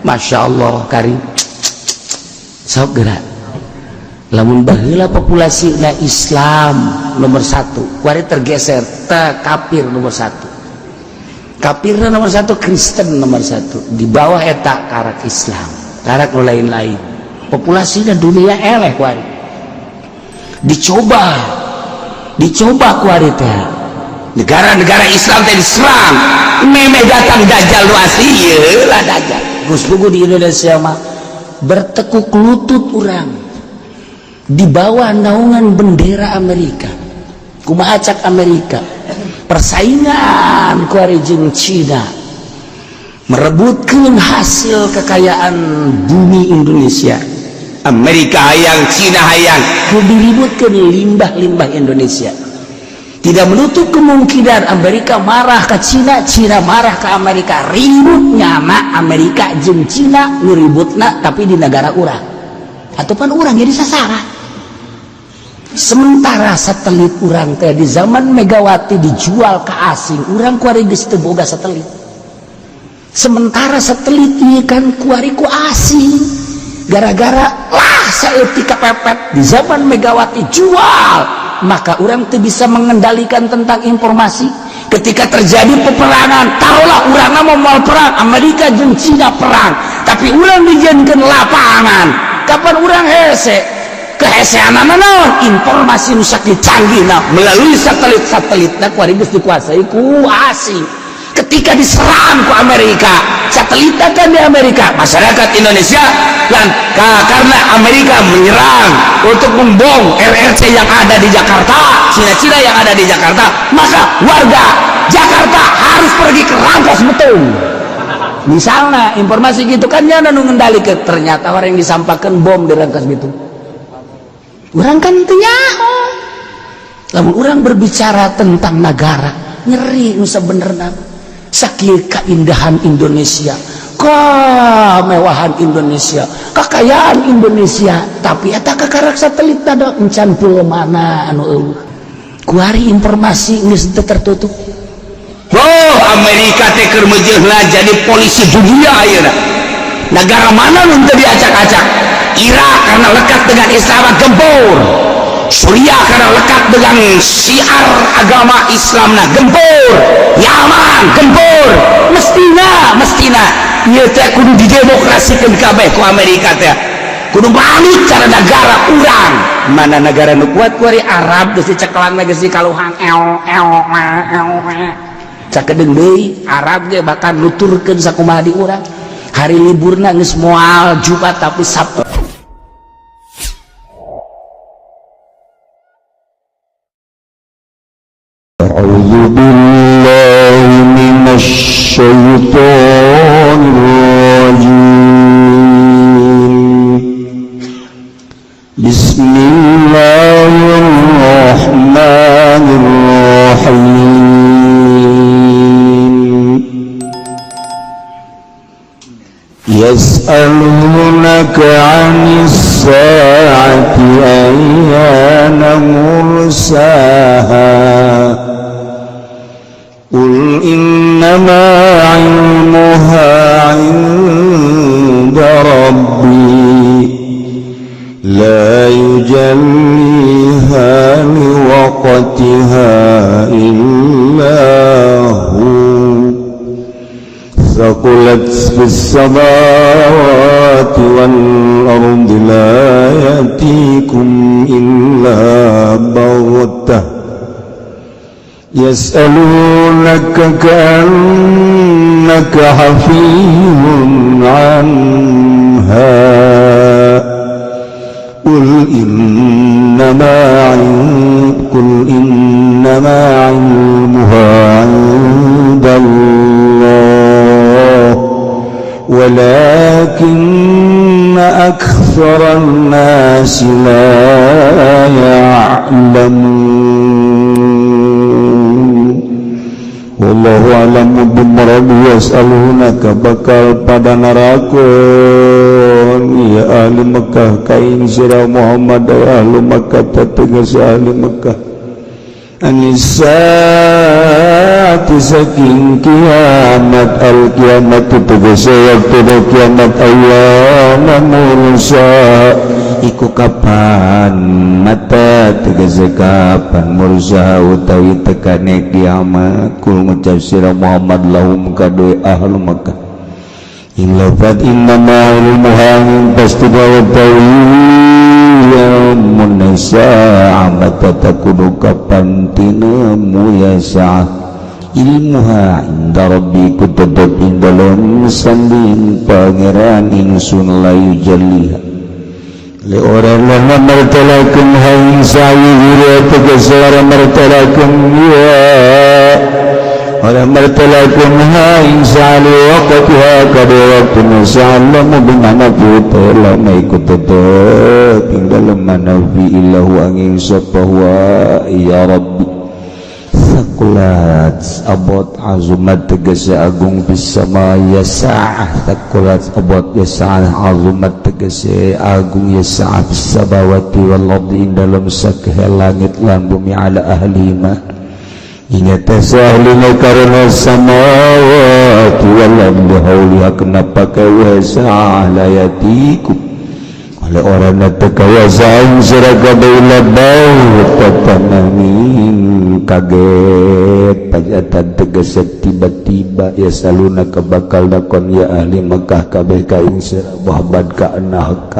Masya Allah karim. Sok gerak, lamun baheula populasi na Islam nomor satu, kuari tergeser te kafir nomor satu, kafir nomor satu, Kristen nomor satu, di bawah eta karak Islam, karak nu lain-lain. Populasinya dunia eleh. Kuari dicoba, dicoba kuari teh negara-negara Islam teh diserang. Memeh datang Dajjal nu asli ieu lah. Dajjal geus puguh di Indonesia mah bertekuk lutut urang di bawah naungan bendera Amerika. Kumaha cak Amerika? Persaingan kuari jeung Cina merebutkan hasil kekayaan bumi Indonesia. Amerika hayang, Cina hayang, diributkan limbah-limbah Indonesia. Tidak menutup kemungkinan Amerika marah ke Cina, Cina marah ke Amerika, ribut nyama Amerika jeung Cina ngeributna, tapi di negara urang ataupun urang jadi sasaran. Sementara satelit urang teh di zaman Megawati dijual ke asing. Urang kuari geus teu boga satelit. Sementara satelit ieu kan kuari ku asing, gara-gara lah saeutik kepepet di zaman Megawati jual, maka urang tuh bisa mengendalikan tentang informasi. Ketika terjadi peperangan, taruhlah urang mau mau perang, Amerika jeung Cina perang, tapi urang dijadikan lapangan. Kapan urang hese kehesean naon? Informasi nu sakieu canggih nah, melalui satelit-satelit nah kuari geus dikuasai ku asing. Ketika diserang ku Amerika, satelit kan di Amerika, masyarakat Indonesia dan karena Amerika menyerang untuk membom RRC yang ada di Jakarta, Cina-Cina yang ada di Jakarta, maka warga Jakarta harus pergi ke Rangkas Betung misalnya. Informasi gitu kan nyana nu ngendalikeun. Ternyata orang yang disampaikan bom di Rangkas Bitung, urang kan teu nyaho. Lamun urang berbicara tentang negara, nyeri nu sabenerna. Sakieu keindahan Indonesia, kemewahan Indonesia, kekayaan Indonesia, tapi eta kakarak satelit ada encan pulau mana anu eueuh. Kuari informasi geus teu tertutup. Oh, Amerika teh keur meujeuhna jadi polisi dunia ayeuna. Negara mana nu teu diacak-acak? Irak karena lekat dengan Islam gempur. Suriah karena lekat dengan syiar agama Islam nah gempur. Yaman gempur. Mestina, mestina ieu teh kudu didemokrasikeun kabeh ku Amerika teh. Kudu manut cara negara urang. Mana negara nu kuat kuari? Arab geus dicekelan, geus dikaluhang eo eo eo eo. Sakedeung deui Arab ge bakal nuturkeun sakumaha di urang. Hari liburna geus moal Jumat tapi Sabtu. أعوذ بالله من الشيطان الرجيم. بسم الله الرحمن الرحيم. يسألونك عن الساعة أيان مرساها، قل إنما علمها عند ربي، لا يجليها لوقتها إلا هو، ثقلت في السماوات والأرض، لا يأتيكم إلا بغتة. يسألونك كأنك حفي عنها، قل إنما علمها عند الله ولكن أكثر الناس لا يعلمون. والله أعلم بمراده. يسألونك bakal pada narakon ya ahli Mekah ka ing sira Muhammad, ya ahli Mekah, teteges ahli Mekah. Anis saati saking kiamat al kiamat tegese waktu kiamat ayyana mursa iku kapan mata tegese kapan mursa utawi tekane kiamat. Kul ngucap sira Muhammad lahum kadue ahlu Makkah ilafat innama ilmuha pasti utawi yamun sa'a mata takunu kapan tinemu ya sa'ah ilmuha inda rabbi kutetep ing dalem sanding pangeran ingsun la yujalliha li ora lana martalakum hain sa'i hira tegese ora martalakum ya ora martalakum hain sa'i waqtiha kada waktu sa'lamu bimana fi lama ikut tetep ing dalem manafi illahu angin sapa huwa ya rabbi. Sakulat abot azumat tegese agung bisama ya sa'ah. Sakulat abot ya sa'ah azumat tegese agung ya sa'ah bisabawati wal ardi ing dalem sakehe langit lan bumi ala ahlima ingat ahlina karena samawati wal ardi hauliha kenapa kawa sa'ah layatikum oleh orang tekawasaan sirakabaila bau tatanamin kaget pajatan tegese tiba-tiba ya saluna kebakal dakon ya ahli Mekah kabeh ka ing sira Muhammad ka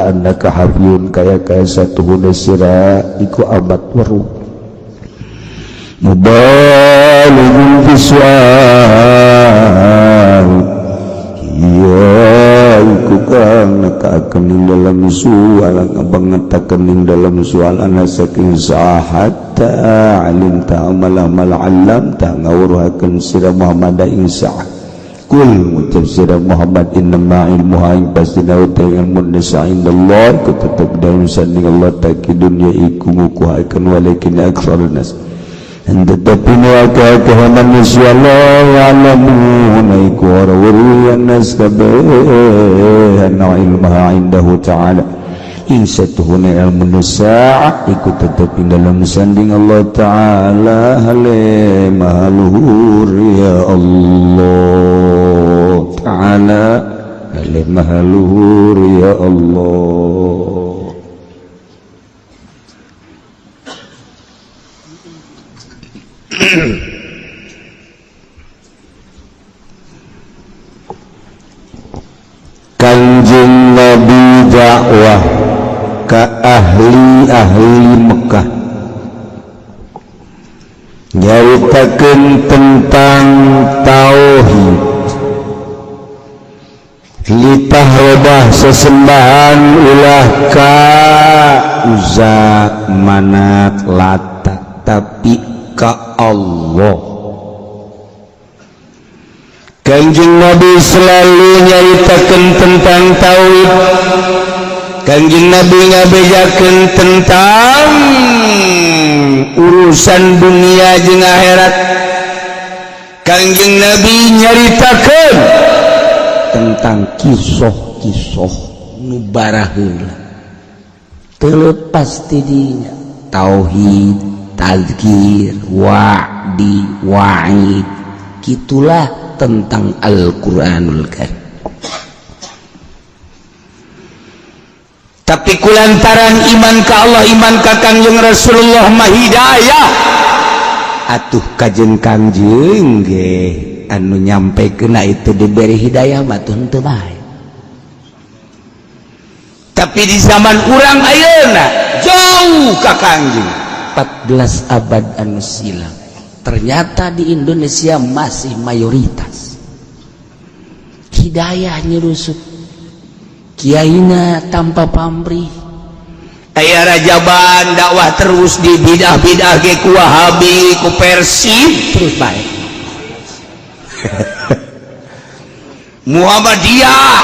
annaka hafiyun kaya kaya satuhuna sira iku amat weruh mubalighun fi su'al iya iku kang nekakeun ing dalam sual ngabangetakeun ing dalam sual ana saking sahat alimta amala alam ta ngawruhakeun sira Muhammad ing sa'ah. Kul ngucap sira Muhammad innama ilmuha ing pastina uta ilmu nisa indallah ku tetep dalam sanding Allah taki dunya iku ngukuhakeun walakin aktsarun nas tetapi akeh manusia la ya'lamuna iku ora weruh nas kabeh anna ilmaha indahu ta'ala ing satuhuna ilmu sa'ah iku tetep ing dalam sanding Allah ta'ala hale maha luhur ya Allah ta'ala hale maha luhur ya Allah. Kanjeng Nabi dakwah ke ahli-ahli Mekah nyaritakeun tentang tauhid litah robah sesembahan ulah ka Uzza Manat Lata tapi ka Allah. Kanjeng Nabi selalu nyaritakeun tentang tauhid. Kanjeng Nabi ngabejakeun tentang urusan dunia jeung akhirat. Kanjeng Nabi nyaritakeun tentang kisah-kisah nu baraheula teu lepas ti dinya tauhid, tazkir, wa'di, wa'id. Gitulah tentang Al-Qur'anul Karim. Tapi kulantaran iman ka Allah, iman ka Kangjeng Rasulullah mah hidayah. Atuh kajen Kangjeng ge anu nyampekeunna itu diberi hidayah mah teu henteu bae. Tapi di zaman urang ayeuna jauh ka Kangjeng 14 abad anu silam. Ternyata di Indonesia masih mayoritas hidayah nyerusup kiaina tanpa pamrih. Aya rajaban dakwah terus di bidah-bidah ge ku Wahabi ku Persib terus bae. Muhammadiyah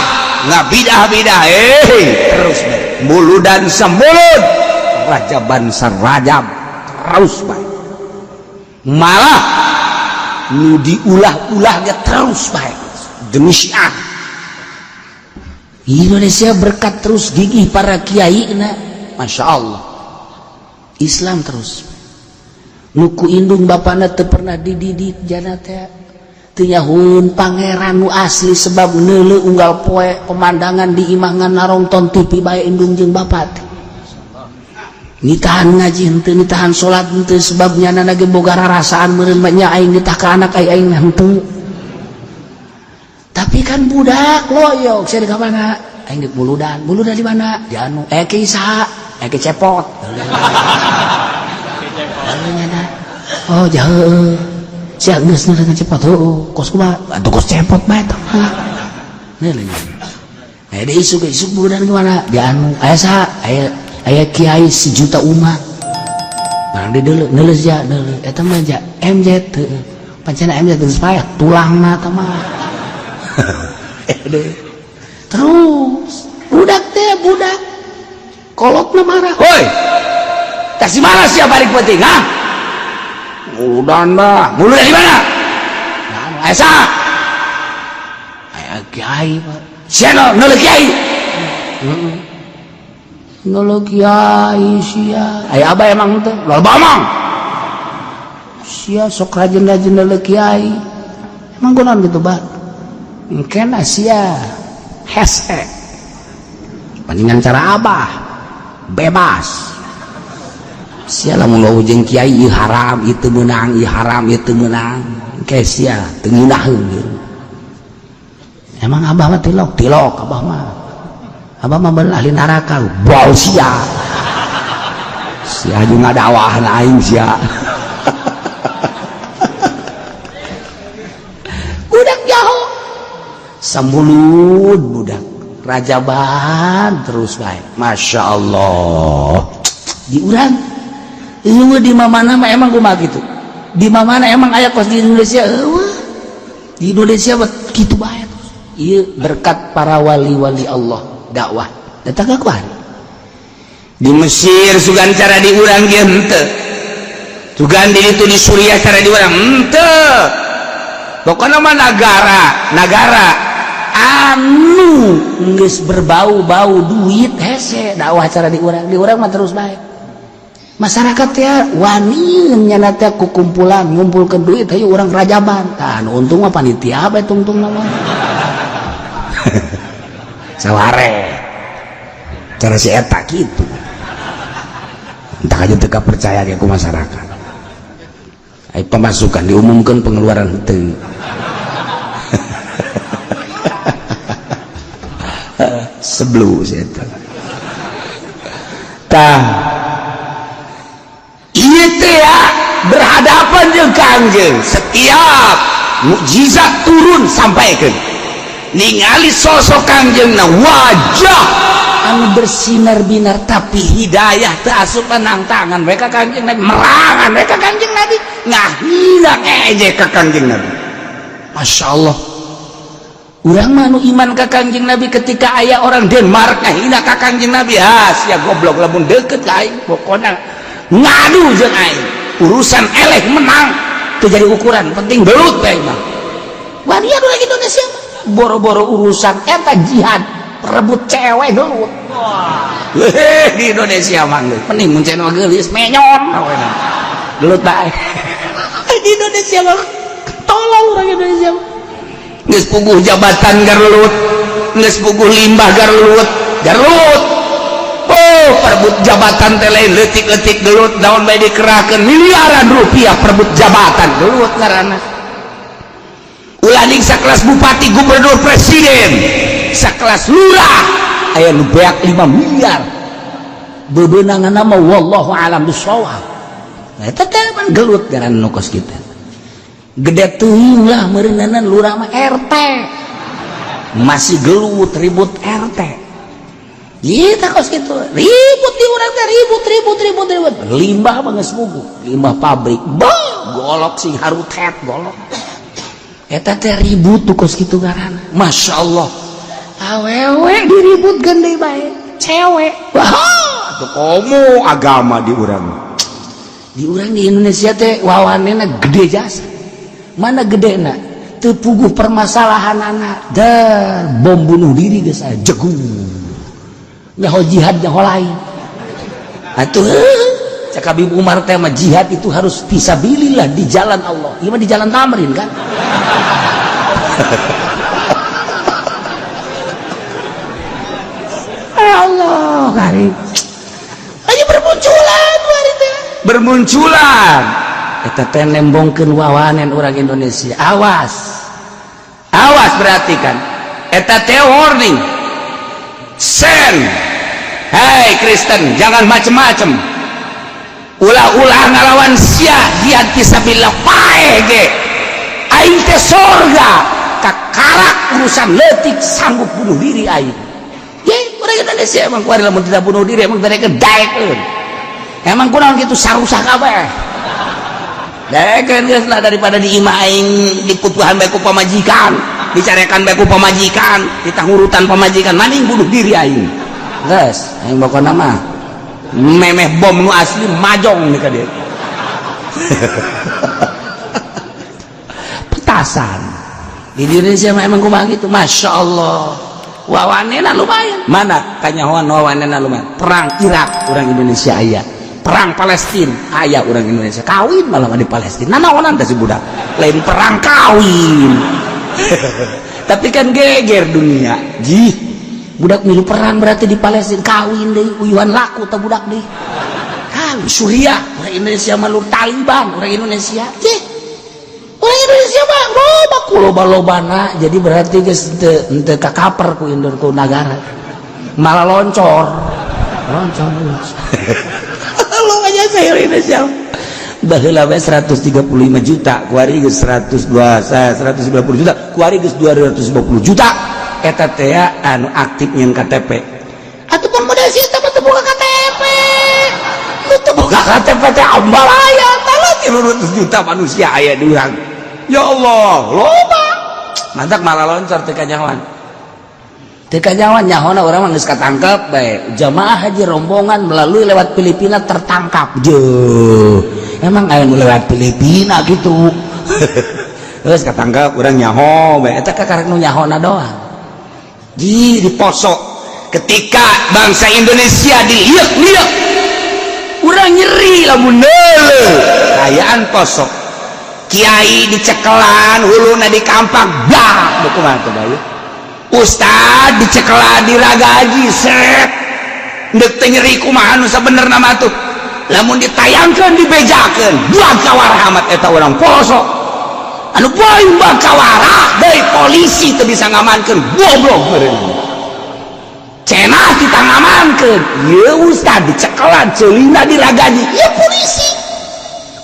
ngabidah-bidah terus bae. Muludan samulud rajaban sarajab terus bae. Malah nu diulah-ulahnya terus bae demi syiar. Indonesia berkat terus gigih para kiai na, Masya Allah Islam terus. Nu ku indung bapana teu pernah dididik jana teh, teu nyahoeun Pangeran nu asli, sebab neuleu unggal poe pemandangan di imah ngan narongton TV bae indung jeung bapak teh. Nitahan ngaji henteu, nitahan salat henteu, sebab nyana ge boga rarasaan meureun mah nya, aing nitah ka anak aing, aing henteu. Tapi kan budak loyok, sia di mana? Aing di Buludan. Buludan di mana? Di anu ki saha? Ki Cepot. Lalu nyana, oh jauh sia, geus dengan Cepot, heuh, kos kumaha atuh, kos Cepot bae tah mah. Nih, eh, di isuk isuk Buludan di mana? Di anu, aya saha? Aya aya kiai sejuta umat. Barang di deuleu, neuleus ja, neuleuh eta mah ja MZ heuh, pancena MZ geus payah tulangna eta mah. Terus budak teh, budak kolotna marah, "Woi, kasih mana sia balik penting, ha? Muludan bah." "Muludan di mana?" "Anu, aya saha?" "Aya kiai, Pak." "Sia neuleuh kiai? Heeh, neuleuh kiai sia. Aya abah emang teh loba mang sia, sok rajin-rajin neuleuh kiai emang kunaon gitu, bah? Engkena sia hese, bandingan cara abah bebas sia. Lamun wawuh jeung kiai, ieu haram, ieu teu meunang, ieu haram, ieu teu meunang, engke sia teu ngeunaheun gitu. Emang abah mah tilok tilok, abah mah, abah mah bener ahli neraka." Bau sia, sia juga ngadawah aing sia. Budak jauh samulud, budak rajaban terus baik, masya Allah. Di urang eueuh, di mana mah emang kumaha gitu? Di mana emang aya kos di Indonesia? Eueuh, di Indonesia mah kitu bae terus. Ieu berkat para wali-wali Allah, dakwah datang ka kuari. Di Mesir sugan cara di urang ge henteu, sugan di itu di Suriah cara di urang henteu. Pokoknya mah negara negara Anu geus berbau-bau duit hese dakwah cara di urang. Di urang mah terus baik, masyarakat ya wani nyana teh ku kumpulan ngumpulkeun duit, hayu urang rajaban. Tah, anu untung mah panitia bae tungtung mah saware cara si eta gitu. Entah aja teu percaya ge ku masyarakat. Ai pemasukan diumumkan, pengeluaran henteu. Sebelum si eta tah ieu teh ya, berhadapan jeung Kangjeng, setiap mukjizat turun sampaikan, ningali sosok Kangjeng na wajah anu bersinar-binar, tapi hidayah teu asup nang tangan mereka. Kangjeng Nabi merangan mereka, Kangjeng Nabi ngahina, ngejek ka Kangjeng Nabi. Masya Allah, urang mah nu iman ka Kangjeng Nabi, ketika aya orang Denmark ngahina ka Kangjeng Nabi, ah sia goblok, lamun deket ka aing pokona ngadu jeung aing, urusan eleh menang teu jadi ukuran, penting belut bae mah. Wani anu lagi Indonesia mah boro-boro urusan eta jihad, rebut cewek gelut. Weh, di Indonesia mah geus pening mun cenah geulis menyon gelut bae. Di Indonesia mah tolol orang Indonesia mah. Geus puguh jabatan garlut, geus puguh limbah garlut garlut. Oh, perebut jabatan teh lain leutik-leutik gelut, daun bae dikerahkeun miliaran rupiah perebut jabatan, gelut ngaranna. Ulah ning sakelas bupati, gubernur, presiden, sakelas lurah aya nu beak 5 miliar bebenangan nama, wallahu alam bisawab. Nah, eta teh pan gelut ngaranna nu kos kitu. Gede teuing lah meureunanan lurah mah, RT masih gelut ribut RT. Kita kos kitu ribut di urang teh, ribut ribut ribut ribut. Limbah mah geus mugu, limbah pabrik bah golok sing harutet golok eta teh ribut tuh kos kitu ngaranna. Masya Allah, awewe diributkeun deui bae, cewek. Wah, atuh komo agama di urang. Di urang di Indonesia teh wawanena gede jasa. Mana gede na teu puguh permasalahan anak dan bom bunuh diri geus aya jegung, nyaho jihad nyaho lain atuh. Cek Habib Umar teh mah jihad itu harus fisabilillah, di jalan Allah. Ieu mah di jalan Tamrin kan. Ya Allah, kari. Ayo bermunculan kuari teh. Bermunculan. Eta teh nembongkeun wawanen urang Indonesia. Awas. Awas berarti kan. Eta teh warning. Sen. Hei Kristen, jangan macem-macem. Ulah-ulah ngalawan sia jihad fisabilillah paeh ge. Aing teh sorga kakarak urusan leutik sanggup bunuh diri aing. Ye, urang Indonesia emang kuari lamun tidak bunuh diri emang mereka daekeun. Emang kunaon kitu sarusah kabeh. Daekeun geus lah daripada di imah aing dikutuhan bae ku pamajikan, dicarekan bae ku pamajikan, ditangurutan pamajikan, mending bunuh diri aing. Geus, aing pokona mah memeh bom nu asli majong nih ka dieu. Petasan. Di Indonesia mah emang kumaha gitu, Masya Allah. Wawanena lumayan. Mana kanyahoan wawanena lumayan. Perang Irak urang Indonesia aya. Perang Palestina aya urang Indonesia. Kawin malah di Palestina. Nanaonan teh si budak. Lain perang kawin. Tapi kan geger dunia. Jih. Budak milu perang berarti di Palestina kawin deui, uyuhan laku teh budak deui. Kawin Suriah, urang Indonesia malu Taliban, urang Indonesia. Jih. Orang Indonesia mah loba ku loba-lobana, jadi berarti geus teu kakaper ku Indon ku nagara. Malah loncor. Loncor. Lo aja saya Indonesia. Baheula we 135 juta, kuari geus 102 190 juta, kuari geus 250 juta. Eta teh anu aktif nyeun KTP. Atuh pun modal sih eta mah teu boga KTP. Nu teu boga KTP teh ambalaya tah 300 juta manusia aya di urang. Ya Allah, loba. Mantak malah loncor teu kanyahoan. Teu kanyahoan nyahona urang mah geus katangkep bae. Jamaah haji rombongan melalui lewat Filipina tertangkap. Jeuh. Emang aya nu lewat Filipina gitu. Geus katangkep urang nyaho bae. Eta kakarek nu nyahona doang. Ji di Poso ketika bangsa Indonesia diliuk-liuk urang nyeri lamun neuleuh kayaan Poso kiai dicekelan huluna dikampak blah kumaha teh bae ustad dicekelan diragaji set deuk teh nyeri kumaha nu sabenerna mah tuh lamun ditayangkeun dibejakeun buang kawarah amat eta urang Poso anu poin bakawara dari polisi teu bisa ngamankeun goblok meureun cenah kita ngamankeun ieu ustad dicekelan ceulina diragaji ieu polisi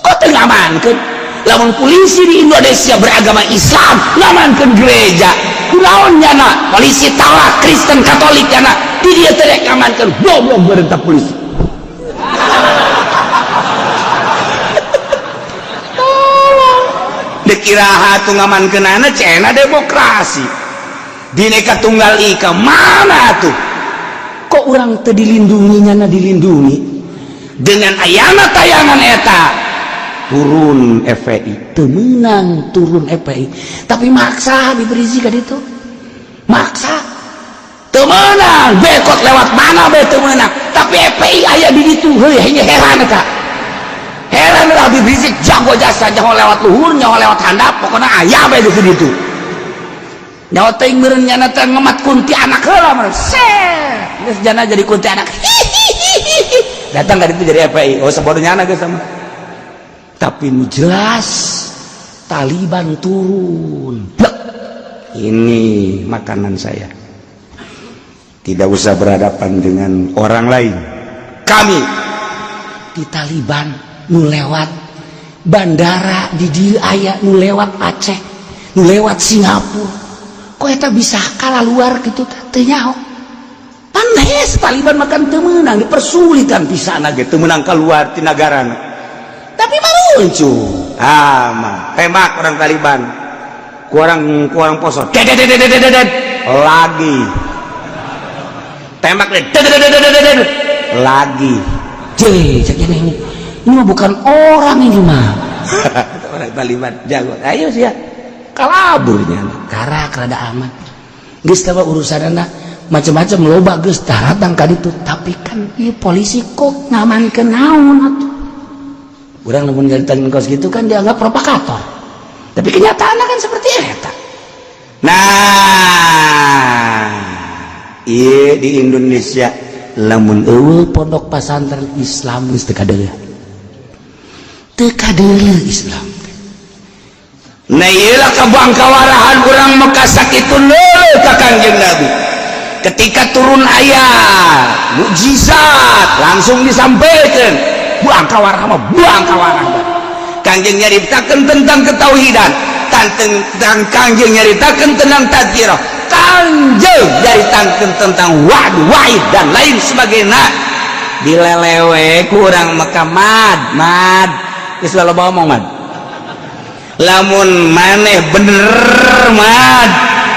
kok teu ngamankeun lamun polisi di Indonesia beragama Islam ngamankeun gereja kunaon nyana polisi tawa Kristen Katolik nyana di dieu teu rek ngamankeun goblok meureun tah polisi. Dikiraha tuh ngamankeunana cenah demokrasi Bineka Tunggal Ika mana tuh kok urang teu dilindungi nyana dilindungi dengan ayana tayangan eta turun FPI teu meunang turun FPI tapi maksa diberi ka ditu maksa teu meunang bekot lewat mana bae teu meunang tapi FPI aya di ditu heuh heran eta. Heran lah Habib Rizik jago jasa nyaho lewat luhur nyaho lewat handap pokoknya aya bae di situ nyaho teuing meureun nyana teh ngemat kunti anak heula meureun set geus jana jadi kunti anak datang ka ditu jadi FPI oh sabodo nyana geus sama tapi nu jelas Taliban turun blek ini makanan saya tidak usah berhadapan dengan orang lain kami di Taliban nu lewat bandara di dieu aya nu lewat Aceh nu lewat Singapura kok eta bisa kalah luar gitu teh nyaho panes Taliban makan teu meunang dipersulitan pisana ge teu meunang keluar ti nagarana tapi malucu ah mah tembak orang Taliban kurang Poso dedet lagi tembak dedet lagi cek ini mah bukan orang ini mah. Orang Taliban jago ayo sih ya kalaburnya karak rada aman geus teh urusanna macam-macam loba geus datang ka ditu tapi kan ieu polisi kok ngamankeun naon atuh. Urang lamun nyaritakeun kos gitu kan dianggap provokator, tapi kenyataannya kan seperti eta. Nah, iya, di Indonesia lamun euweuh pondok pesantren Islam geus teu kadeuleu, teu kadeuleu Islam. Nah, iyalah kabangkawarahan urang Mekah sakitu leuleut ka Kangjeng Nabi. Ketika turun ayat mukjizat langsung disampaikan, bangkawarah mah bangkawarah. Kangjeng nyaritakeun tentang ketauhidan, tentang Kangjeng nyaritakeun tentang tadzkirah, Kangjeng nyaritakeun tentang wa'd, wa'id, dan lain sebagainya. Dilelewe ku urang Mekah, "Mad, Mad, geus loba omong, Mad. Lamun maneh bener, Mad,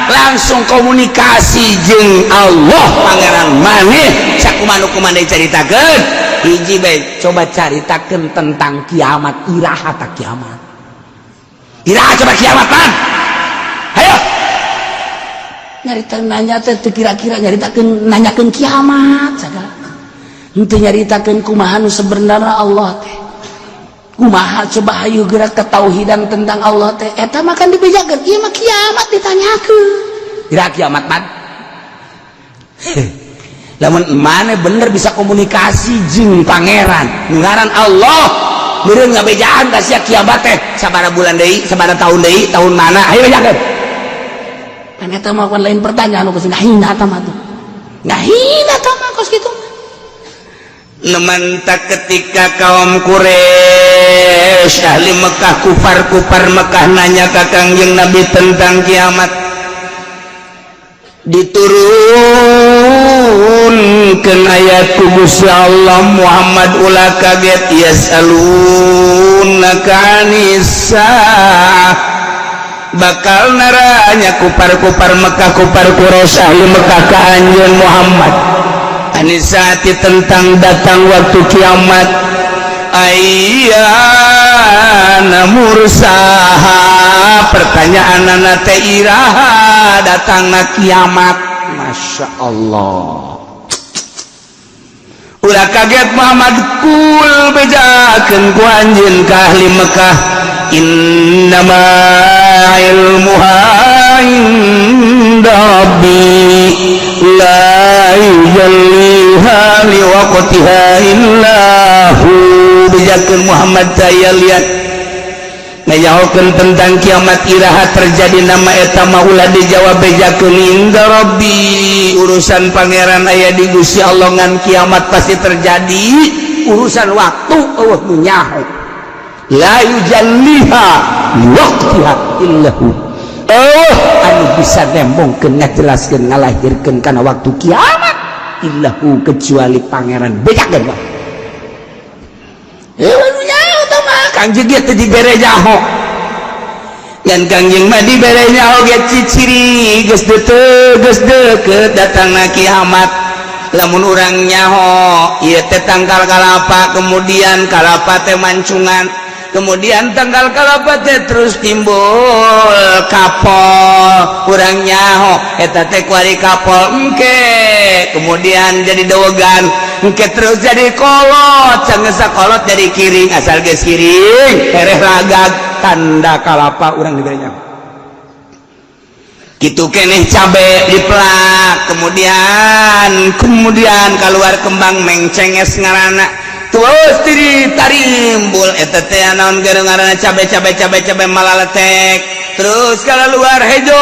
langsung komunikasi jeung Allah Pangeran maneh sakumaha nu kumaha caritakeun. Hiji bae, Coba caritakeun tentang kiamat, iraha tak kiamat?" "Iraha coba kiamat, Mad? Ayo." Nyarita nanya teh teu kira-kira, nyaritakeun nanyakeun kiamat sagala. Henteu nyaritakeun kumaha nu sebenarnya Allah teh. Kumaha coba, hayu gerak ketauhidan tentang Allah teh. Eta mah kan dibejakeun, ieu mah kiamat ditanyakeun. "Iraha kiamat, Mad?" Lamun maneh bener bisa komunikasi jeung Pangeran ngaran Allah, meureun ngabejaan ka sia kiamat teh sabaraha bulan deui, sabaraha tahun deui, tahun mana, ayo bejakeun. Kan eta mah kan lain pertanyaan nu geus ngahina eta mah tuh. Ngahina eta mah kos kitu. Nemantak ketika kaum Quraisy, ahli Mekah, kufar-kufar Mekah nanya ke Kangjeng Nabi tentang kiamat, diturunkan ayat ku Gusti Allah, "Muhammad, ulah kaget. Yas'alunaka 'anis bakal naranya kupar-kupar Mekah, kupar Quraisy, ahli Mekah ka anjeun Muhammad, 'anis saati, tentang datang waktu kiamat, ayyana mursaha. Pertanyaan teh iraha datangna kiamat?" Masya Allah. "Ulah kaget, Muhammad. Kul, bejakeun ku anjeun ka ahli Mekah, innama ilmuha inda rabbi la yujalliha liwaqtiha illa hu. Bejakeun Muhammad, saya lihat ngajahokeun tentang kiamat iraha terjadi nama eta mah ulah dijawab, bejakeun inda rabbi, urusan Pangeran, aya di Gusti Allah. Ngan kiamat pasti terjadi, urusan waktu euweuh nu nyaho. La yujalliha liwaqtiha illahu. Oh, anu bisa nembongkeun, ngajelaskeun, ngalahirkeun kana waktu kiamat, illahu, kecuali Pangeran. Bejakeun mah. Eh, anu nyaho tah mah Kangjeng ge teu dibere nyaho. Ngan Kangjeng mah dibere nyaho ge ciciri geus deuteuh, geus deukeut datangna kiamat. Lamun urang nyaho ieu teh tangkal kalapa, kemudian kalapa teh mancungan, kemudian tangkal kalapa teh terus timbul kapol, urang nyaho eta teh kuari kapol, engke kemudian jadi dowogan, engke terus jadi kolot, sanggeus kolot jadi kiring, asal geus kiring tereh ragag, tanda kalapa urang dibere nyaho. Gitu keneh cabe dipelak, kemudian kemudian keluar kembang mengcenges ngarana, terus diri tarimbul eta teh naon ngaranna cabe, cabe, cabe, cabe malaletek, terus kalau luar hejo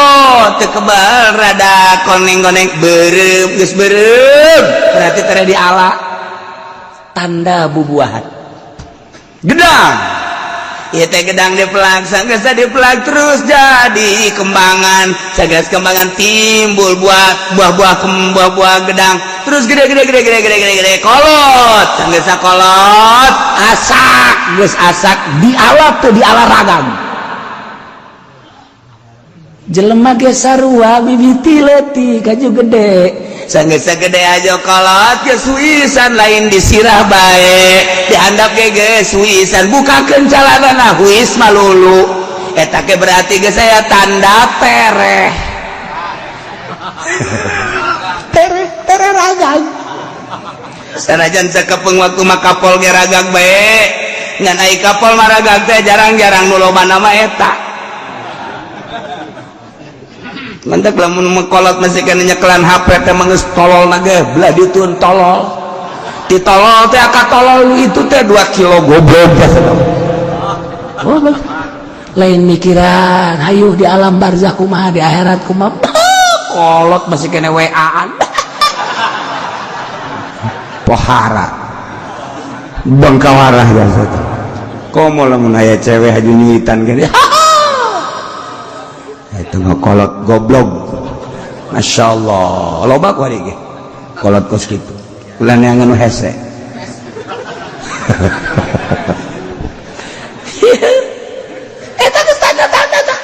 teu kebal, rada koneng-koneng, beureum, geus beureum berarti tere diala, tanda bubuahan. Gedang. Ieu teh gedang dipelak, sanggeus dipelak terus jadi kembangan, sageus kembangan timbul buah, buah-buah, buah-buah gedang, terus gede gede gede gede gede gede gede, kolot, sanggeus kolot asak, geus asak diala tuh, diala ragam. Jelema ge sarua, mimiti leutik kaju gede. Sanggeus gede aja kolot ge suisan, lain disirah bae, dihandap ge geus suisan, bukakeun calanana huis malulu, eta ge berarti geus aya tanda tereh. Tereh, tereh ragam. Sanajan sakepeng waktu mah kapol ge ragag bae. Ngan ai kapal maragag teh jarang-jarang nu loba nama eta. Mantak lamun mekolot masih kana nyekelan HP teh geus tolol na ge belah ditun tolol. Ti tolol teh aka tolol itu teh 2 kilo goblok teh. Oh, lain mikiran hayuh di alam barzah kumaha, di akhirat kumaha. Kolot masih kena WA-an. Pohara. Bangkawarah jasa teh. Komo lamun aya cewek haju nyuitan gini. Itu kolot goblok. Masya Allah. Loba ku hari ge. Kolot kos kitu. Ulah neangan nu hese. Eta geus tanda-tanda tah.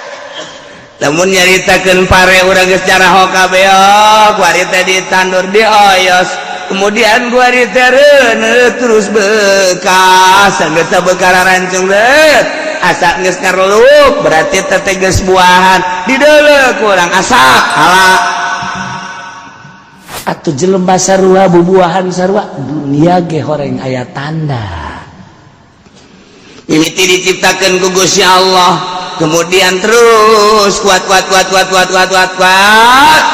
Lamun nyaritakeun pare urang geus caraho kabeh, oh, kuari teh ditandur dioyos. Kemudian kuari teh reuneuh terus bekas, geus teh bekara rancung deut. Asa geus ngareluk berarti teh geus buahan. Dideuleu ku urang asak ala. Atuh jelema sarua bubuahan sarua dunia ge horeng aya tanda. Mimiti diciptakeun ku Gusti Allah, kemudian terus kuat kuat kuat kuat kuat kuat kuat kuat.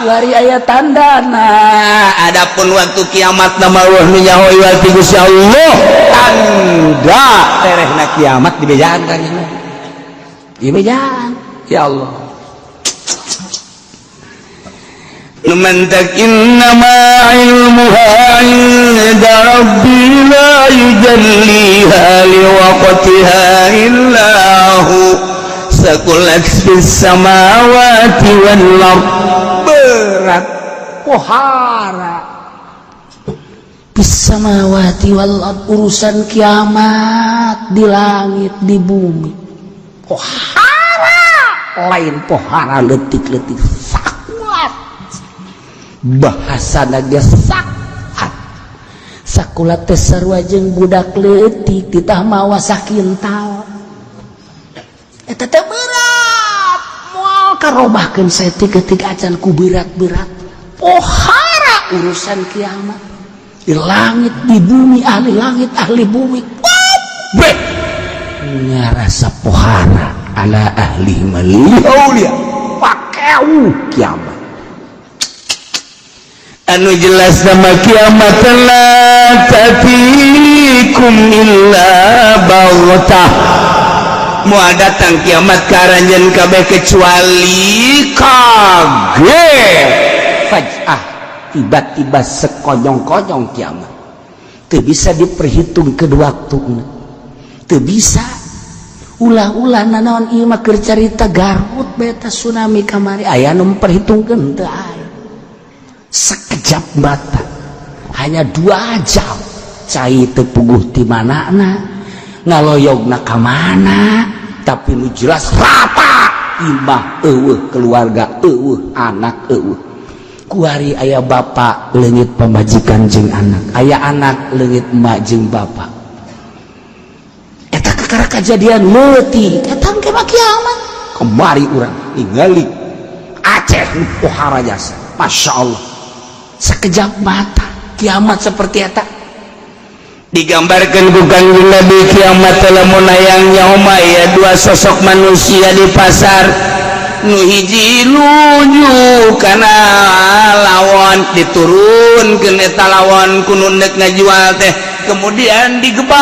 Wari aya tanda. Nah, adapun waktu kiamat nama Allah nu nyaho iwal ti Gusti Allah, tanda terehna kiamat dibejaan kan nya. Dibejaan. Ya Allah. Numantak innama ilmuha inda rabbi la yujalliha liwaqtiha illa hu sakulat fis samawati wal ard. Berat pohara fis samawati wal ard, urusan kiamat di langit di bumi. Pohara lain pohara leutik-leutik, sakulat bahasa naga sakat sakulat teh sarua jeung budak leutik titah mawa sakintal. Eta teh berat, moal karobahkeun saeutik-eutik acan ku berat-berat. Pohara urusan kiamat di langit di bumi, ahli langit ahli bumi kabeh ngarasa pohara ala ahli maliaulia pakeu kiamat. Anu jelas nama kiamat la tatikum illa baghtah. Moal datang kiamat ka aranjeun kabeh kecuali kaget. Faj'ah, tiba-tiba sekonyong-konyong kiamat. Teu bisa diperhitungkeun waktuna. Teu bisa. Ulah-ulah nanaon ieu mah keur carita Garut beta tsunami kamari aya nu memperhitungkeun teu aya. Sekejap mata, hanya 2 jam cai teu puguh ti manana, ngaloyogna ka mana, tapi nu jelas rata imah eueuh, keluarga eueuh, anak eueuh. Kuari aya bapak leungit pamajikan jeung anak, aya anak leungit emak jeung bapak. Eta kakara kajadian leutik, eta engke mah kiamat. Kemari urang ningali Aceh pohara jasa, Masya Allah. Sekejap mata kiamat seperti eta digambarkan ku Kanjeng Nabi kiamat lamun hayang nyaho ya dua sosok manusia di pasar, nu hiji nuju kana lawon, diturunkeun eta lawon ku nu neuk ngajual teh, kemudian digebaikeun,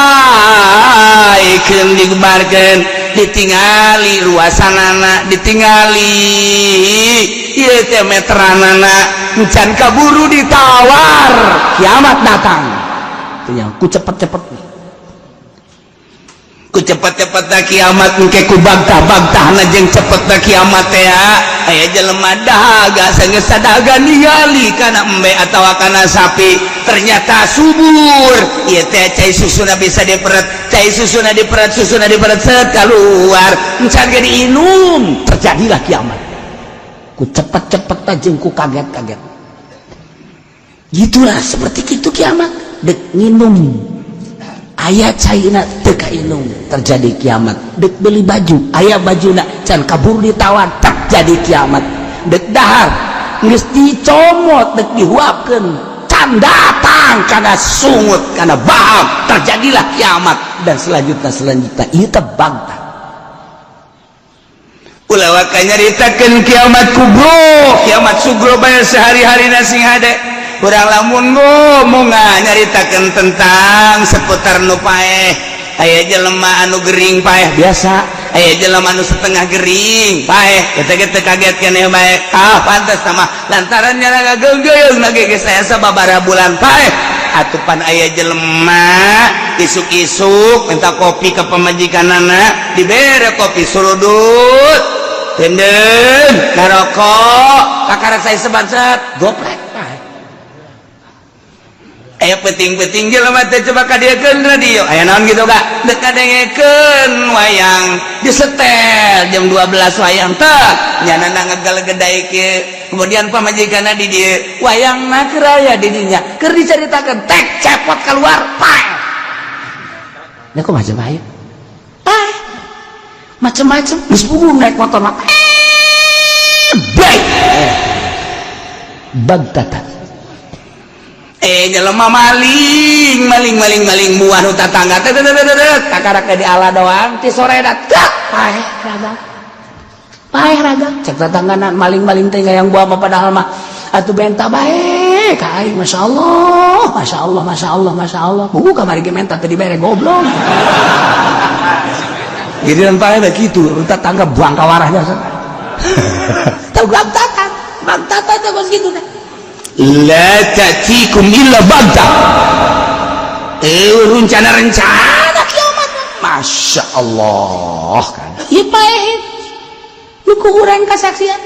digebarkeun, ditingali ruasanana, ditingali ieu teh meteranana, encan kaburu ditawar kiamat datang. Nya ku cepet-cepet, ku cepet-cepet na kiamat engke ku bagtah-bagtahna jeung cepet na kiamat teh aya jelema dahaga sanggeus sadaga ningali kana embe atawa kana sapi ternyata subur ieu teh cai susuna bisa diperet, cai susuna diperet, susuna diperet set keluar encan ge diinum, terjadilah kiamat. Ku cepet-cepet jeung ku kaget-kaget. Gitulah seperti itu kiamat. Dek nginum aya caina teu kainum, terjadi kiamat. Dek beli baju aya bajuna can kabur ditawar, terjadi kiamat. Dek dahar geus dicomot, dek dihuapkeun can datang. Tang kana sungut, kana baham, terjadilah kiamat dan selanjutnya selanjutnya. Ieu teh bangta. Ulah waka nyaritakeun kiamat kubro, kiamat sugro bae sehari-hari sing hade. Urang lamun ngomong nyaritakeun tentang seputar nu paeh, aya jelema anu gering paeh biasa, aya jelema anu setengah gering paeh, kita kita kaget keneh bae. Ah, pantes sama lantaran nyala geunggeung lagi geus aya sababaraha bulan paeh. Atupan aya jelema isuk-isuk minta kopi ke pamajikanana, dibere kopi, surudut dendeng ngarokok, kakara saya sebangsat goplek paeh. Aya penting-penting jelema teh coba kadieukeun radio, aya naon gitu gak dek kadengekeun wayang, disetel jam 12 wayang teh nyana ngagale kieu. Kemudian pamajikanna di dieu, wayangna keur aya di dinya, keur dicaritakeun, tek cepot keluar, paeh. Nya kok macam aya paeh macem-macem, geus puguh naik motor mah baik bagtatan. Eh, jelema maling maling maling maling buah nu tatangga teh kakarak di ala doang ti sore dat paeh raga, paeh raga. Cek tatanggana, maling-maling teh yang buah mah, padahal mah atuh benta bae ka aing. Masyaallah, masyaallah, masyaallah, masyaallah. Buku kamari ge menta teu dibere, goblok. Jadi paeh teh kitu, tetangga buang kawarah biasa tahu bagtatan, bagtatan teh kos kitu teh. La ta'tikum illa bagtah. Eh, rencana-rencana kiamat, masya Allah kan. Ieu paeh nu ku urang kasaksian.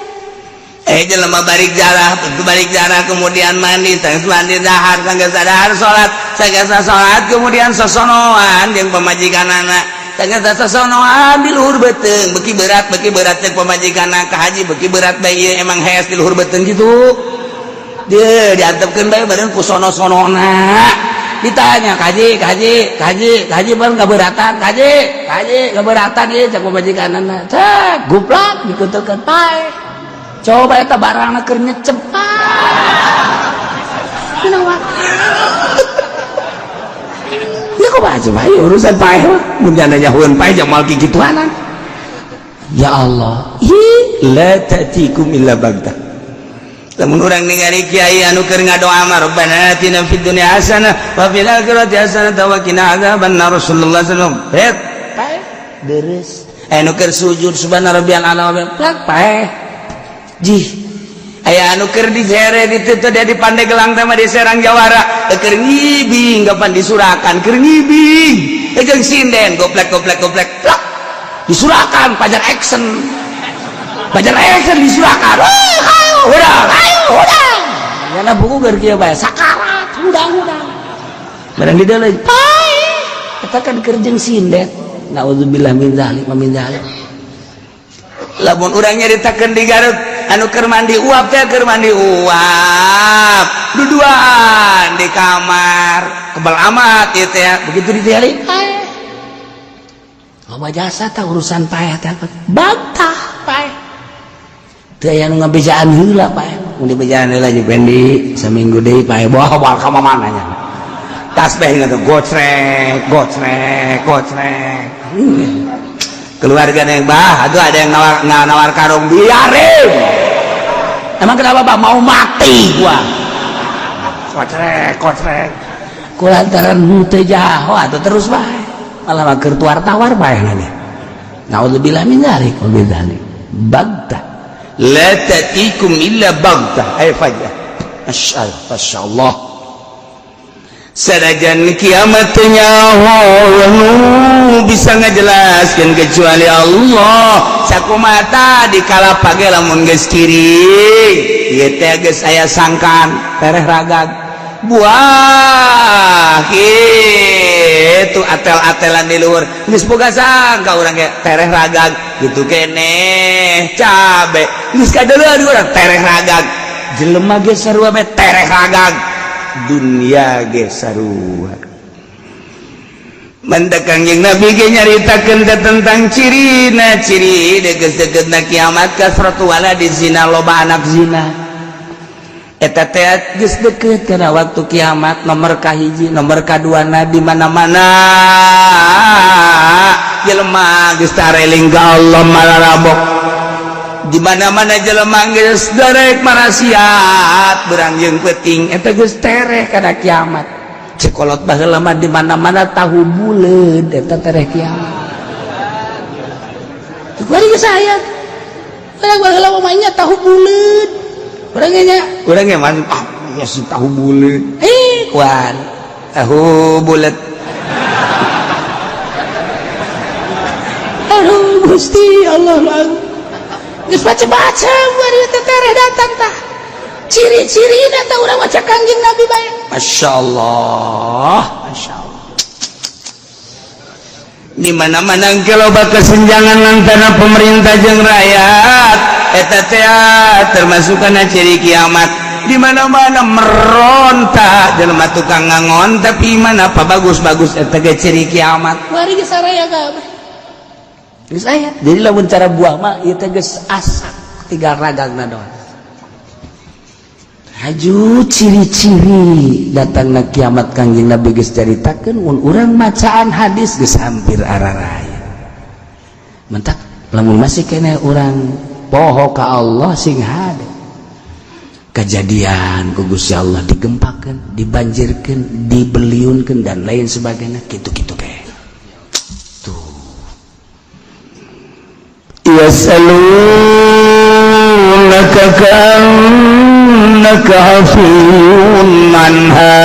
Eh, jelema balik jarah, balik jarah, kemudian mandi, tangis mandi, dahar, sanggeus dahar salat, sanggeus salat kemudian sosonoan jeung pamajikanana, sanggeus sosonoan di luhur beuteung, beuki berat, beuki berat. Cek pamajikanna, "Ka haji, beuki berat bae ieu, emang hees di luhur beuteung gitu." Dia diantepkeun bae bareng ku sono-sonona. Ditanya, "Kaji, kaji, kaji, kaji, bareng keberatan, kaji, kaji, keberatan ieu?" Cek pamajikanana, cek guplak dikutukeun, paeh. Coba eta barangna keur nyecep, kenapa? Ya kok baca bae urusan paeh mah, mun janda nyahueun paeh jamal kikituanan. Ya Allah. Hi, la ta'tikum illa bagtah. Lamun urang ningali kiai anu keur ngadoa mah, "Rabbana atina fid dunya hasanah wa fil akhirati hasanah wa qina adzabannar," Rasulullah sallallahu alaihi wasallam. Paeh deres. Anu keur sujud, "Subhana rabbiyal a'la," plak paeh. Jih, aya anu keur disere di dia di Pandeglang teh mah, di Serang Jawara keur ngibing, kapan disurakan keur ngibing jeung sinden, goplek goplek goplek, plak disurakan. Pajar action, pajar action, disurakan, ayo hudang, ayo hudang. Nyana buku keur kieu bae sakarat, hudang hudang barang di dalam paeh. Eta kan keur jeung sinden. Naudzubillah min dzalik wa min dzalik. Lamun urang nyaritakeun di Garut anu keur mandi uap teh, keur mandi uap duduan di kamar, kebal amat ieu teh, begitu ditiali paeh. Loba jasa tah urusan paeh teh, bantah paeh. Teu aya nu ngabejaan heula paeh. Mun dibejaan heula jeung Pendi saminggu deui paeh, bawa bawa ka mana nya. Tasbih gitu, gocrek gocrek gocrek. Keluarga yang bah, aduh, ada yang nawar, nawar karung, biarin. Emang kenapa, Pak? Mau mati gua. Kocrek kocrek. Kulantaran henteu jaho atuh terus bae, malah mah keur tawar bae nanti. Naudzubillah min dzalik wa min dzalik. Bagtah. La ta'tikum illa bagtah ay fajah. Masyaallah. Sanajan kiamat nyaho bisa ngajelaskan kecuali Allah. Sakumata di kala pagi lamun geus kiring ieu teh geus aya sangkan tereh ragag buah gitu, atel-atelan di luhur geus boga sangka urang ge tereh ragag gitu keneh, cabe geus kadeuleu di urang tereh ragag, jelema ge sarua bae tereh ragag, dunia ge sarua. Mendak Kangjeng Nabi ge nyaritakeun tentang cirina ciri deket-deketna kiamat, kasratu waladi zina, loba anak zina. Eta teh geus deket kana waktu kiamat. Nomor kahiji, nomor kaduana, di mana-mana jelema geus tareling ka Allah, malarabok. Di mana-mana jelema geus darek marasiat berang jeung peuting, eta geus tereh kana kiamat. Cek kolot baheula mah, di mana-mana tahu buleud, eta tereh kiamat. Kuari geus aya. Urang baheula mah nya tahu buleud. Urang nya, urang ge mah, ah ya si tahu buleud. Eh, kuari tahu buleud. Aduh Gusti Allah lagu. Geus baca-baca kuari teh tereh datang tah. Ciri-cirina tah urang maca Kangjeng Nabi bae. Masya Allah, Masya Allah. Di mana-mana loba kesenjangan antara pemerintah jeung rakyat, eta teh termasuk kana ciri kiamat. Di mana-mana meronta jelema tukang ngangon tapi mana apa bagus-bagus, eta ge ciri kiamat. Kuari geus saraya kabeh. Geus aya. Jadi lamun cara buah mah ieu teh geus asak, tinggal ragangna doang. Haju ciri-ciri datangna kiamat Kangjeng Nabi geus caritakeun, mun urang macaan hadis geus hampir araraya. Mentak lamun masih keneh urang poho ka Allah, sing hade. Kejadian ku Gusti Allah digempakeun, dibanjirkeun, dibeliunkeun, dan lain sebagainya, kitu-kitu kayak. Tuh. يسألونك كأنك حفي عنها.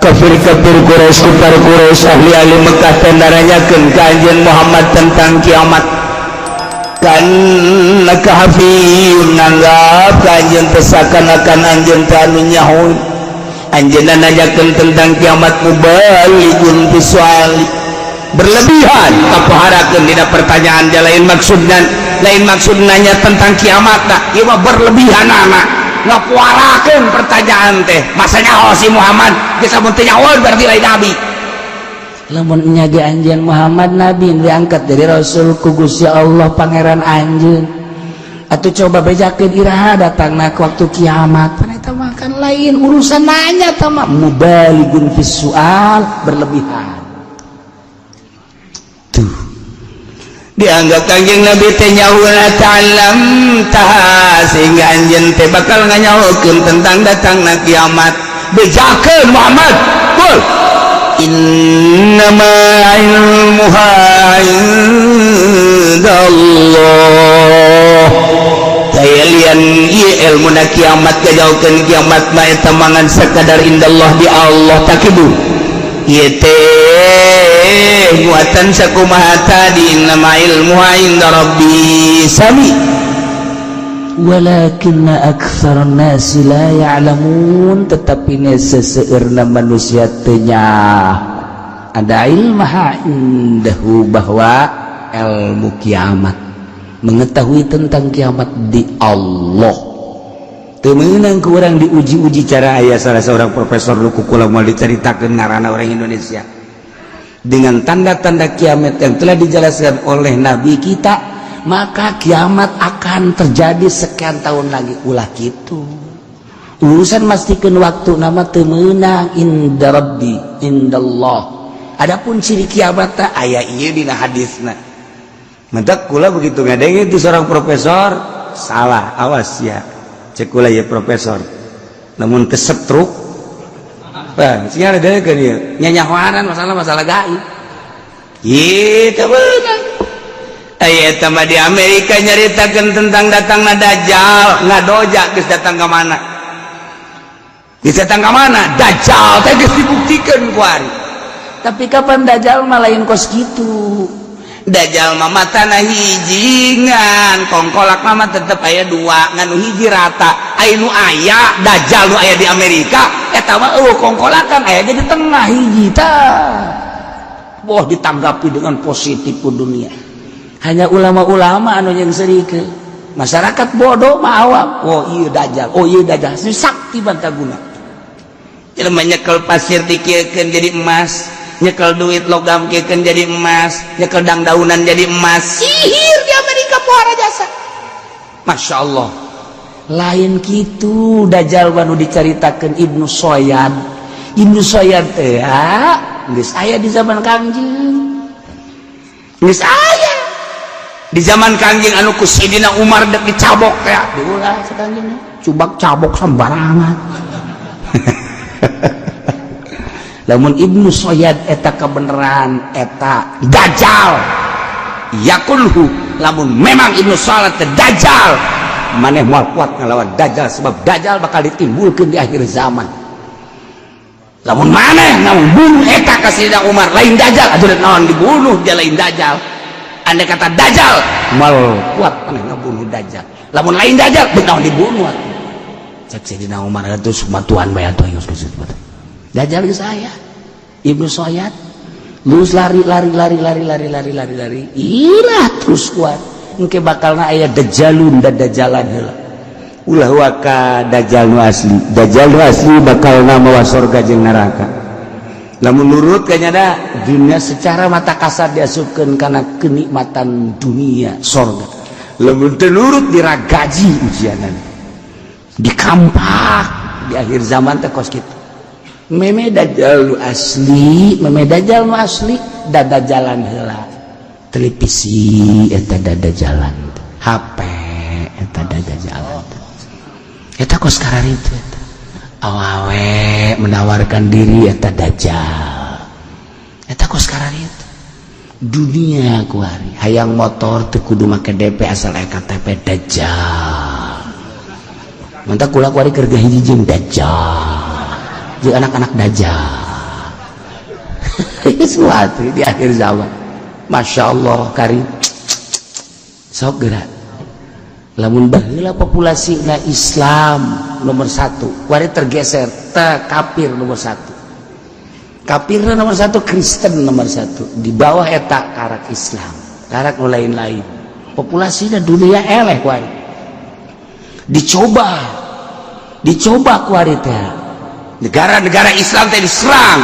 Kafir-kafir Quraisy, kufar Quraisy, ahli-ahli Mekah teh naranyakeun ka anjeun Muhammad tentang kiamat. Ka'annaka hafiyun, nganggap ka anjeun teh sakan-akan anjeun teh anu nyaho. Anjeunna nanyakeun tentang kiamat, mubalighun fi suali, berlebihan kapoharakeun dina pertanyaan dia. Lain maksudna, lain maksud nanya tentang kiamat dah, ieu mah berlebihan anak ngapuarakeun pertanyaan teh. Masa nyaho si Muhammad geus, mun teu nyaho berarti lain nabi. Lamun nya ge anjeun Muhammad nabi, diangkat dari rasul ku Gusti Allah pangeran anjeun, atuh coba bejakeun iraha datangna ke waktu kiamat. Pan eta mah kan lain urusan nanya tah mah, mubalighun fis sual, berlebihan tuh. Dianggap Kangjeng Nabi teh nyahoeun ta'lam taha, sehingga anjeun teh bakal nganyahokeun tentang datangna kiamat. Bejakeun Muhammad, qul innama ilmuha indallah. Daya lian ieu ilmu na kiamat, kajauhkeun kiamat mah eta mangan sakadar indallah, di Allah. Tak kitu ieu teh muatan sakumaha tadi, innama ilmuha inda rabbi sami. Walakinna aktsarun nasi la ya'lamun, tetapi seseueurna manusia teu ada ilmaha indahu, bahwa ilmu kiamat, mengetahui tentang kiamat di Allah. Teu meunang ku urang diuji-uji cara. Aya salah seorang profesor nu ku kula moal dicaritakeun ngaranna, orang Indonesia, dengan tanda-tanda kiamat yang telah dijelaskan oleh nabi kita, maka kiamat akan terjadi sekian tahun lagi. Ulah gitu, urusan mastikeun waktu nama teu meunang, inda rabbi, indallah. Adapun ciri kiamat teh aya ieu dina hadisna. Mentak kula begitu ngadenge itu seorang profesor salah, awas ya, cek kula ya profesor, namun kesetruk. Wah, sing ada kan ieu nyanyahoanan masalah-masalah gaib. Ieu teu meunang. Aya eta mah di Amerika nyaritakeun tentang datangna Dajjal, ngadoja geus datang ka mana? Geus datang ka mana? Dajjal teh geus dibuktikeun ku ari. Tapi kapan Dajjal mah lain kos kitu. Dajjal mah matana hiji, ngan kongkolak mah tetep aya dua, ngan nu hiji rata. Aya nu aya Dajjal nu aya di Amerika eta mah eueuh kongkolakan, aya ge di tengah hiji tah. Wah, ditanggapi dengan positif ku dunia. Hanya ulama-ulama anu yang serike, masyarakat bodoh mah awam, oh iya Dajjal, oh iya Dajjal, si sakti bantaguna. Jelema nyekel pasir dikieukeun jadi emas, nyekel duit logam kieukeun jadi emas, nyekel dangdaunan jadi emas. Sihir di Amerika pohara jasa. Masya Allah. Lain kitu Dajjal nu dicaritakeun Ibnu Soyad. Ibnu Soyad teh geus aya di zaman Kangjeng, geus aya di zaman Kangjeng, anu ku Sidina Umar dek dicabok teh. Diulah Kangjeng, cubak cabok sembarangan. Lamun Ibnu Soyad eta kebenaran, eta Dajjal yakulhu. Lamun memang Ibnu Soyad teh Dajjal, maneh moal kuat ngelawan Dajjal, sebab Dajjal bakal ditimbulkan di akhir zaman. Lamun maneh bunuh eta ka Sidina Umar lain Dajjal, atuh naon dibunuh dia lain Dajjal? Andai kata Dajjal, moal kuat maneh ngabunuh Dajjal. Lamun lain Dajjal, beut naon dibunuh atuh? Cek Sidina Umar itu Tuhan bae atuh, geus Dajjal geus aya. Ibnu Soyad lulus lari lari lari lari lari lari lari lari, ilah terus kuat. Engke bakalna aya Dajjalun dan Dajjalan heula. Ulah waka Dajjal nu asli. Dajjal nu asli bakalna mawa sorga jeung neraka. Lamun nurut kayaknya da dunia secara mata kasar diasupkeun kana kenikmatan dunia, sorga. Lamun teu nurut, diragaji ujianan, dikampak di akhir zaman teh kos kitu. Meme Dajjal nu asli, meme Dajjal nu asli dada jalan heula. Televisi eta dada jalan, HP eta dada jalan, eta kos kararitu. Eta awawe menawarkan diri, eta Dajjal. Eta kos kararitu dunia kuari. Hayang motor teu kudu make DP, asal KTP, Dajjal. Mantap kula kuari kerja hiji jeung Dajjal, jeung anak-anak Dajjal suatu di akhir zaman. Masya Allah, kari sok gerak. Lamun baheula populasi na Islam nomor 1, kuari tergeser te kafir nomor 1, kafir nomor 1, Kristen nomor 1, di bawah eta karak Islam, karak nu lain-lain. Populasinya dunia eleh kuari. Dicoba, dicoba kuari teh. Negara-negara Islam teh diserang,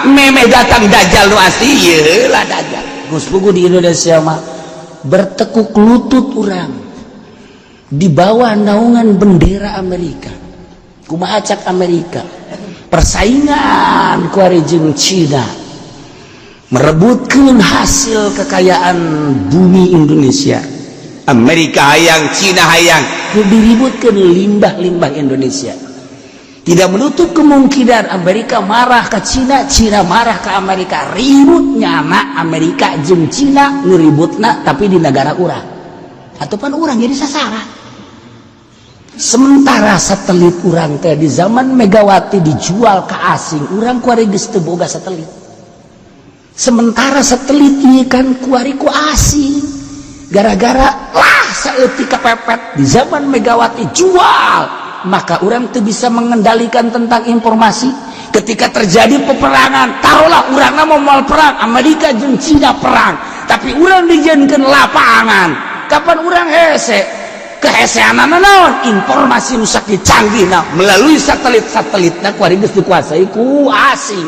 meme datang Dajjal nu asli. Ieu lah Dajjal. Geus puguh di Indonesia mah bertekuk lutut urang di bawah naungan bendera Amerika. Kumaha cak Amerika? Persaingan kuari jeung Cina merebutkan hasil kekayaan bumi Indonesia. Amerika hayang, Cina hayang. Diributkan limbah-limbah Indonesia. Tidak menutup kemungkinan Amerika marah ke Cina, Cina marah ke Amerika. Ribut nyana Amerika jeung Cina ngeributna, tapi di negara urang ataupun urang jadi sasaran. Sementara satelit urang teh di zaman Megawati dijual ke asing, urang kuari geus teu boga satelit. Sementara satelit ieu kan kuari ku asing, gara-gara lah saeutik kepepet di zaman Megawati jual, maka urang tuh bisa mengendalikan tentang informasi. Ketika terjadi peperangan, taruhlah urang mau mau perang, Amerika jeung Cina perang, tapi urang dijadikan lapangan. Kapan urang hese kehesean naon? Informasi nu sakieu canggih nah, melalui satelit-satelit nah, kuari geus dikuasai ku asing.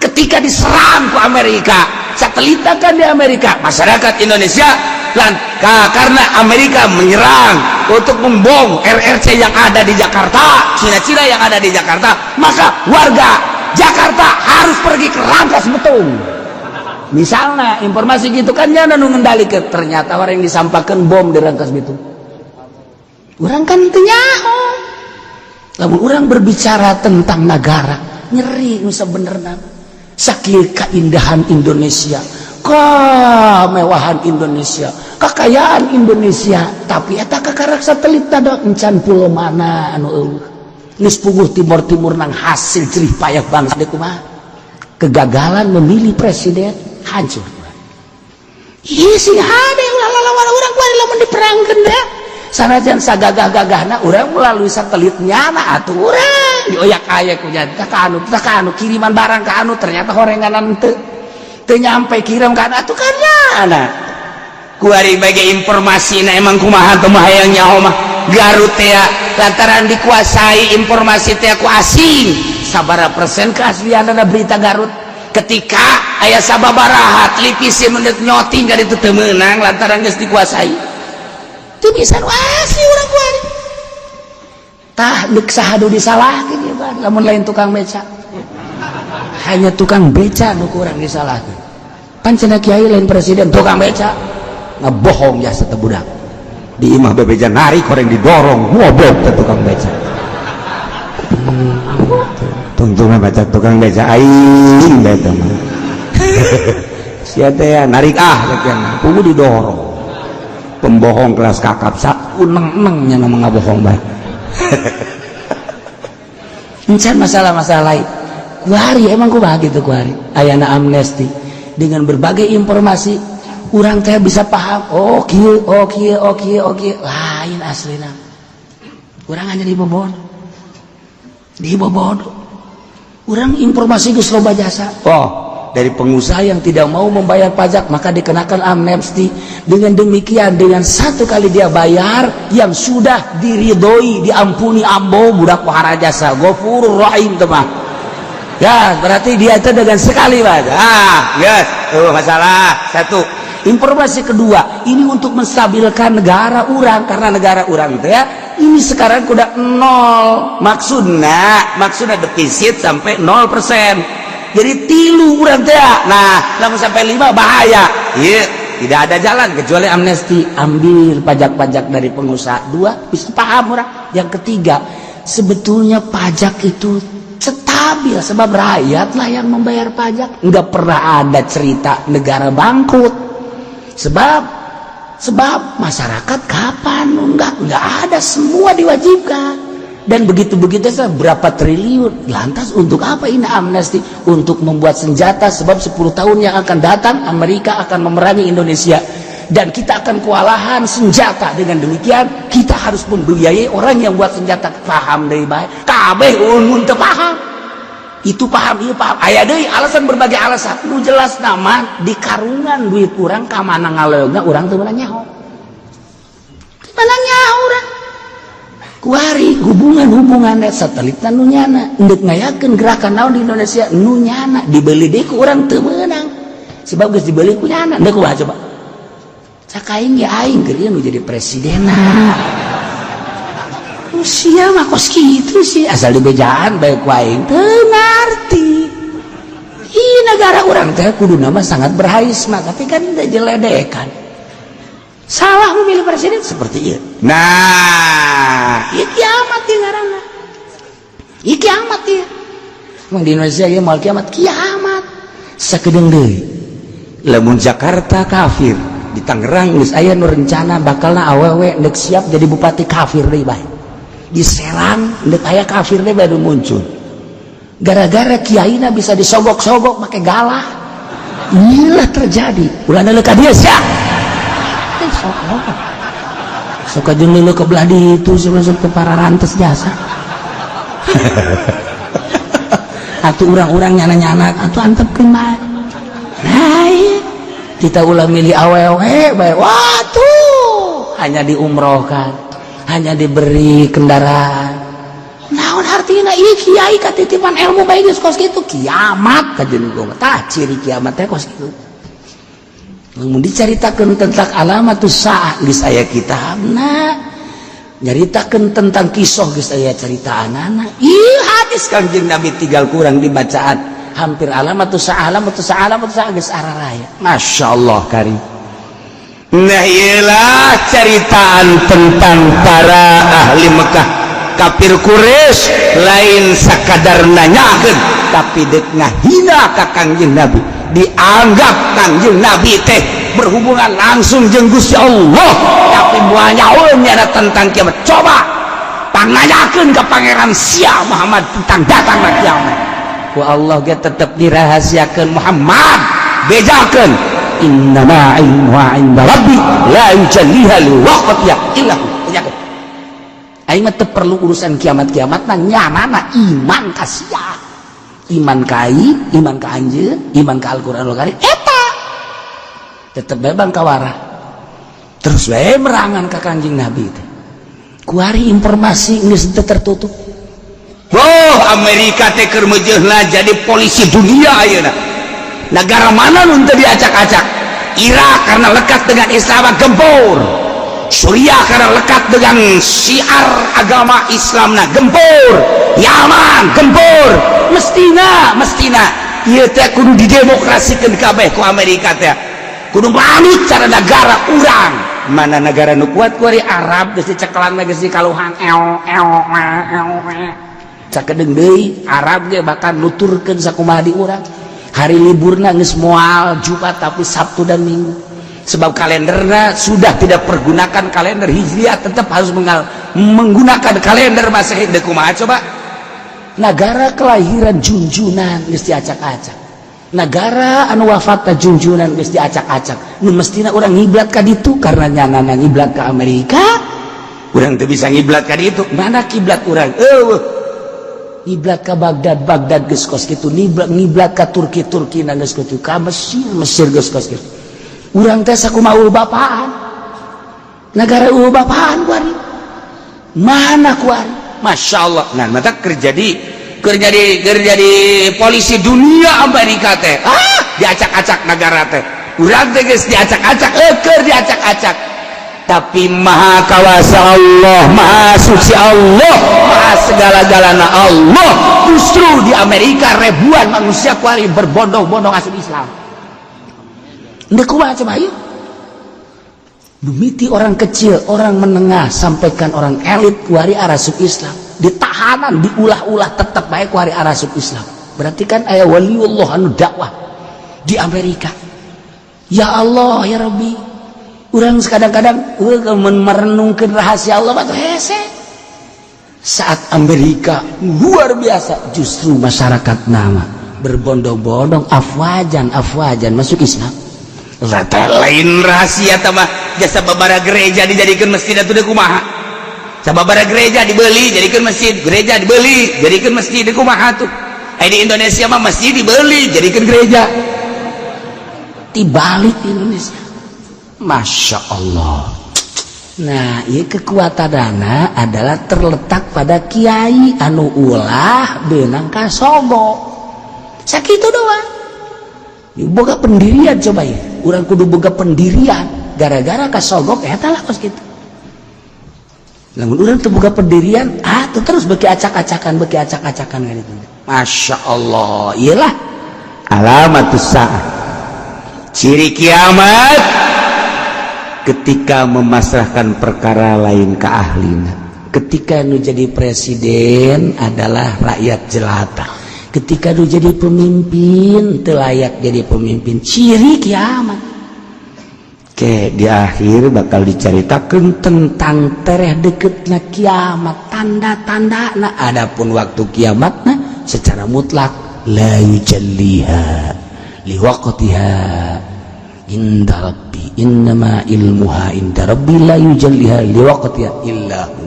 Ketika diserang ku Amerika, satelit kan di Amerika, masyarakat Indonesia lan karena Amerika menyerang untuk membom RRC yang ada di Jakarta, Cina-Cina yang ada di Jakarta, maka warga Jakarta harus pergi ke Rangkas Betung misalnya. Informasi gitu kan nyana nu ngendalikeun. Ternyata orang yang disampaikan bom di Rangkas Bitung, urang kan teu nyaho. Lamun urang berbicara tentang negara, nyeri nu sabenerna. Sakieu keindahan Indonesia, kemewahan Indonesia, kekayaan Indonesia, tapi eta kakarak satelit tada encan pulau mana anu eueuh. Geus puguh Timur Timur nang hasil jerih payah bangsa deui kumaha? Kegagalan memilih presiden hancur. Iya sih, hade ulah lawan urang kuari lamun diperangkeun deh. Sanajan sagagah-gagahna urang melalui satelit nyana atuh urang dioyak aya ku nya ka anu ka anu, kiriman barang ka anu, ternyata horenganan teu teu nyampe, kirim ka anu atuh kan nyana. Kuari bagi informasi na emang kumaha teu mah hayang nyaho mah. Garut teh lantaran dikuasai informasi teh ku asing, sabaraha persen keaslianana berita Garut? Ketika aya sababaraha televisi menit nyoting ka ditu teu meunang lantaran geus dikuasai. Teu bisa nu asli urang kuari. Tah, dek saha nu disalahkeun ieu, Bang? Lamun lain tukang beca, hanya tukang beca nu kurang disalahkeun. Pan cenah kiai lain presiden, tukang beca ngebohong jasa teh budak. Di imah bebeja narik, orang didorong, ngobok teh tukang beca. Tungtungan baca tukang beca aing bae teh mah. Sia teh ya, narik ah cek kudu didorong. Pembohong kelas kakap, sak uneng-eneng nya nama ngabohong bae. Encan masalah-masalah lain. Kuari emang kumaha gitu kuari. Ayana amnesti dengan berbagai informasi urang teh bisa paham, oh kieu, oh kieu, oh kieu, oh kieu, lain aslina. Urang hanya dibobon. Dibobon. Urang informasi geus loba jasa. Oh, dari pengusaha yang tidak mau membayar pajak maka dikenakan amnesti. Dengan demikian, dengan satu kali dia bayar yang sudah diridhoi, diampuni ambo budak wahara jasa Ghafurur Rahim teh mah. Ya, berarti dia itu dengan sekali bayar. Ah, yes, tuh masalah satu. Informasi kedua, ini untuk menstabilkan negara urang karena negara urang itu ya ini sekarang udah nol. Maksudnya, maksudnya defisit sampai 0%. Jadi tilu urang teh. Nah, langsung sampai 5 bahaya. Iya, tidak ada jalan kecuali amnesti, ambil pajak-pajak dari pengusaha. Dua, bisa paham orang. Yang ketiga, sebetulnya pajak itu stabil sebab rakyat lah yang membayar pajak. Nggak pernah ada cerita negara bangkrut. Sebab sebab masyarakat kapan enggak ada, semua diwajibkan dan begitu-begitu berapa triliun. Lantas untuk apa ini amnesti? Untuk membuat senjata, sebab 10 tahun yang akan datang Amerika akan memerangi Indonesia dan kita akan kewalahan senjata. Dengan demikian kita harus membiayai orang yang buat senjata. Paham dari baik kabeh unmun teu paham itu, paham iya paham, aya deui alasan, berbagai alasan. Nu jelas nama di karungan duit urang ka mana ngaleungna urang teu meunang nyaho, mana nyaho urang. Kuari hubungan-hubungan satelit nu nyana ndek ngayakeun gerakan naon di Indonesia, nu nyana dibeli deui ku urang teu meunang sebab geus dibeli ku nyana. Ndek kumaha coba? Cak aing ya, aing keur nu jadi presidenna. Sia mah kos kitu sih, asal dibejaan bae ku aing teu ngarti. Ih, negara urang teh kudu nama sangat berharisma, tapi kan udah jeledekan, salah memilih presiden seperti itu. Nah, ieu kiamat ieu ngaranna, ieu kiamat ieu. Emang di Indonesia ieu moal kiamat, kiamat sakedeung deui. Lamun Jakarta kafir, di Tangerang geus aya nu rencana bakalna awewe ndek siap jadi bupati kafir deui bae. Di Serang ndek aya kafir deui baru muncul gara-gara kiaina bisa disogok-sogok make galah. Inilah terjadi, ulah neuleuh ka dieu sia. Sok sok aja neuleuh ke belah ditu, masuk ke para rantes jasa atau orang-orang nyana-nyana atau antepkeun bae. Nah, iya. Kita ulah milih awewe bae. Wah, tuh hanya diumrohkan, hanya diberi kendaraan, naon artinya? Ieu kiai katitipan ilmu bae geus kos kitu. Kiamat kajeun gua. Tah, ciri kiamat teh kos kitu. Lamun dicaritakeun tentang alamatus saah geus aya kitabna, nyaritakeun tentang kisah geus aya caritaanana. Ih, hadis Kangjeng Nabi tinggal kurang dibacaan, hampir alamatus saah, alamatus saah, alamatus saah geus araraya. Masya Allah karim. Nah, iyalah ceritaan tentang para ahli Mekah, kafir Quraisy, lain sakadar nanyakeun tapi dek ngahina ka Kangjeng Nabi. Dianggap Kangjeng Nabi teh berhubungan langsung jeung Gusti Allah, tapi moal nyaho nyana tentang kiamat. Coba pangnanyakeun ka pangeran sia Muhammad tentang datangna kiamat. Ku Allah ge tetep dirahasiakeun. Muhammad, bejakeun, innama ilmuha inda rabbi la yujalliha liwaqtiha illa hu. Bejakeun, aing mah teu perlu urusan kiamat-kiamat mah, nyanana iman ka sia, iman ka aing, iman ka anjeun, iman ka Al-Qur'anul Karim, eta tetep bae bangkawara terus bae merangan ka Kangjeng Nabi teh. Kuari informasi geus teu tertutup. Oh, Amerika teh keur meujeuhna jadi polisi dunia ayeuna. Negara mana nu teu diacak-acak? Irak karena lekat dengan Islam gempur. Suriah karena lekat dengan syiar agama Islam. Nah, gempur Yaman, gempur. Mestina, mestina ieu teh kudu didemokrasikan kabeh ku Amerika teh, kudu manut cara negara urang. Mana negara nu kuat kuari? Arab geus dicekelan, geus dikaluhan, eo eo eo eo. Sakedeung deui Arab ge bahkan nuturkeun sakumaha di urang. Hari liburna geus moal Jumat, tapi Sabtu dan Minggu, sebab kalenderna sudah tidak pergunakan kalender Hijriah, tetap harus menggunakan kalender Masehi. Deuk kumaha coba? Negara kelahiran junjunan geus diacak-acak, negara anu wafat junjunan geus diacak-acak. Nu mestina urang ngiblat ka ditu, karena nyanana ngiblat ke Amerika, urang teu bisa ngiblat ka ditu. Mana kiblat urang? Eueuh. Ngiblat ka Baghdad, Baghdad geus kos kitu. Ngiblat, ngiblat ka Turki, Turki na geus kitu. Ka Mesir, Mesir geus kos kitu. Urang teh sakumaha bapaan negara, eueuh bapaan kuari. Mana kuari? Masya Allah. Nah, mata kerja di polisi dunia Amerika teh, ah, diacak-acak negara teh. Urang teh geus diacak-acak, keur diacak-acak, tapi Maha Kawasa Allah, Maha Suci Allah, Maha segala-galana Allah. Justru di Amerika ribuan manusia kuari berbondong-bondong asup Islam. Ndek kumaha coba yuk? Mimiti orang kecil, orang menengah, sampaikan orang elit kuari arasup Islam. Ditahanan, diulah-ulah, tetap baik kuari arasup Islam. Berarti kan aya waliullah anu dakwah di Amerika. Ya Allah, ya Rabbi. Urang kadang-kadang merenungkan rahasia Allah mah hese. Saat Amerika luar biasa, justru masyarakat nama berbondong-bondong, afwajan afwajan masuk Islam. Lain rahasia mah jasa babara gereja dijadikan masjid atau kumaha? Sababara gereja dibeli jadikan masjid, gereja dibeli jadikan masjid, kumaha tuh? Eh, di Indonesia mah masjid dibeli jadikan gereja, dibalik di Indonesia. Masya Allah. Nah, ini kekuatan dana adalah terletak pada kiai anu ulah beunang kasogok. Sakitu doang. Boga pendirian coba ya. Urang kudu boga pendirian. Gara-gara kasogok eta lah kos kitu. Lamun urang teu boga pendirian, ah tuh terus beki acak-acakan, beki acak-acakan kan itu. Masya Allah, iyalah alamatus saah. Ciri kiamat ketika memasrahkan perkara lain ke ahlina, ketika nu jadi presiden adalah rakyat jelata, ketika nu jadi pemimpin teu layak jadi pemimpin, ciri kiamat. Ke di akhir bakal diceritakan tentang tereh deketnya kiamat, tanda-tanda. Nah, adapun waktu kiamatnya secara mutlak la yujalliha liwaqtiha inda rabbi, innama ilmuha inda rabbi, la yujalliha liwaqtiha illa hu.